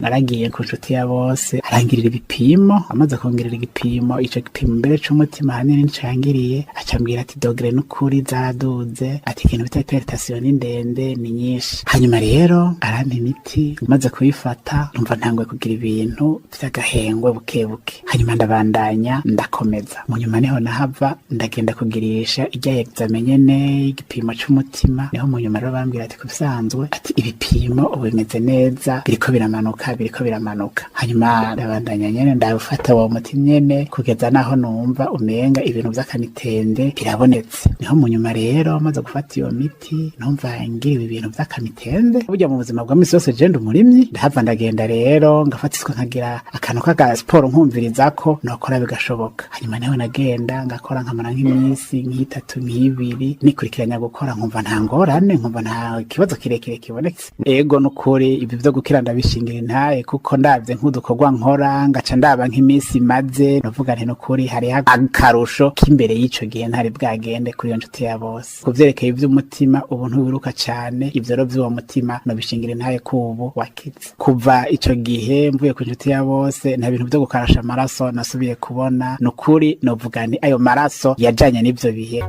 Naragiye ku nshuti ya bose, arangirira ibipimo. Amaze kongerera igipimo, ico gipimo mbere c'umutima hanini nico yangiriye, acambwira ati degrés n'ukuri zaraduze, ati ikintu bita hypertension ni ndende, ni nyinshi. Hanyuma rero arampa imiti, maze kuyifata numva ntanguye kugira ibintu vy'agahengwe buke buke. Hanyuma ndabandanya, ndakomeza. Mu nyuma niho nahava ndagenda kugirisha irya examen nyene, igipimo c'umutima. Niho mu nyuma rero bambwira ati kubisanzwe, ati ibipimo ubu bimeze neza, biriko biramanuka, biriko biramanuka. Hanyuma ndabandanya nyene, ndawufata uwo muti nyene kugeza naho numva umenga ibintu vy'akamitende birabonetse. Niho mu nyuma rero maze gufata iyo miti numva ngiriwe ibintu vy'akamitende. Burya mu buzima bwa misi yose je ndi umurimyi, ndahava ndagenda rero ngafata isuka, nkagira akantu k'aga siporo, nkumvirizako nokora bigashoboka. Hanyuma niho nagenda ngakora, nkamara nk'iminsi nk'itatu, nk'ibiri nikurikiranya gukora, nkumva nta ngorane, nkumva nta kibazo kirekire kibonetse. Ego, nukuri ibi vyo gukira ndabishingira intahe, kuko ndavye nk'udukorwa nkora, ngaca ndaba nk'iminsi maze, novuga nti nukuri hariho akarusho k'imbere y'ico gihe ntari bwagende kuri iyo nshuti ya bose. Ku vyerekeye ivy'umutima, ubu ntiwiruka cane. Ivyo rero vy'uwo mutima nobishingira intahe kubu wakize. Kuva ico gihe mvuye ku nshuti ya bose, nta bintu vyo gukarasha amaraso nasubiye kubona. Nukuri novuga nti ayo maraso yajanye n'ivyo bihe.